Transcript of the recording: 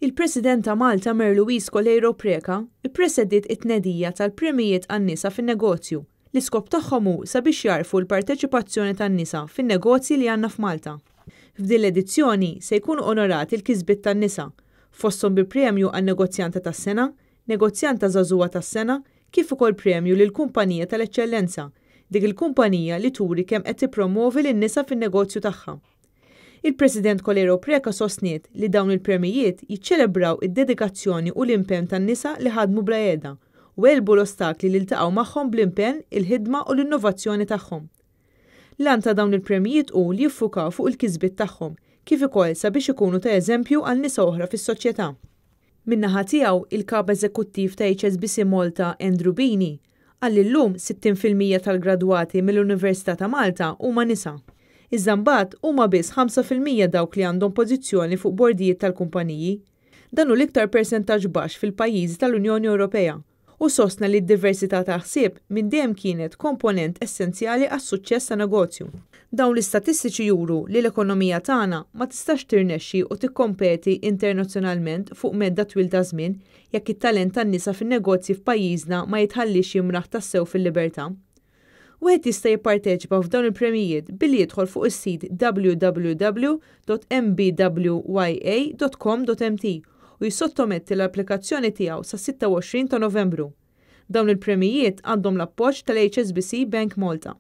Il-President ta' Malta Mary Louise Coleiro Preca ppresediet it-tnedija tal-Premijiet għan-Nisa fin-Negozju. L-iskop tagħhom hu sabiex jagħrfu l-parteċipazzjoni tan-nisa fin-negozji li għandna f'Malta. F'din l-edizzjoni se jkunu onorati l-kisbiet tan-nisa, fosthom bi premju għan-Negozjanta tas-Sena, Negozjanta Żagħżugħa tas-Sena kif ukoll premju lill-Kumpanija tal-Eċċellenza, dik il-kumpanija li turi kemm qed tippromwovi lin-nisa fin-negozju tagħha. Il-President Coleiro Preca sostniet li dawn il-premijiet jiċċelebraw id-dedikazzjoni u l-impenn tan-nisa li ħadmu bla heda u għelbu l-ostakli li ltaqgħu magħhom bl-impenn, il-ħidma u l-innovazzjoni tagħhom. L-għan ta' dawn il-premijiet hu li jiffukaw fuq il-kisbiet tagħhom kif ukoll sabiex ikunu ta' eżempju għal nisa oħra fis-soċjetà. Min-naħa tiegħu, il-Kap Eżekuttiv ta' HSBC Malta Andrew Bini Qal li llum 60% tal-gradwati mill-Università ta' Malta huma nisa. Iżda mbagħad huma biss 5% dawk li għandhom pożizzjoni fuq bordijiet tal-kumpaniji. Dan hu l-iktar persentaġġ baxx fil-pajjiżi tal-Unjoni Ewropea. Hu sostna li d-diversità tal-ħsieb minn dejjem kienet komponent essenzjali għas-suċċess ta' negozju. Dawn l-istatistiċi juru li l-ekonomija tagħna ma tistax tirnexxi u tikkompeti internazzjonalment fuq medda twil ta' żmien jekk it-talent tan-nisa fin-negozji f'pajjiżna ma jitħalliex jimraħ tassew fil-libertà. Wieħed jista' jipparteċipa f'dawn il-premjijiet billi jidħol fuq is-sit www.mbwya.com.mt u jissottometti l-applikazzjoni tiegħu sas-26 ta' Novembru. Dawn il-premjijiet għandhom l-appoġġ tal-HSBC Bank Malta.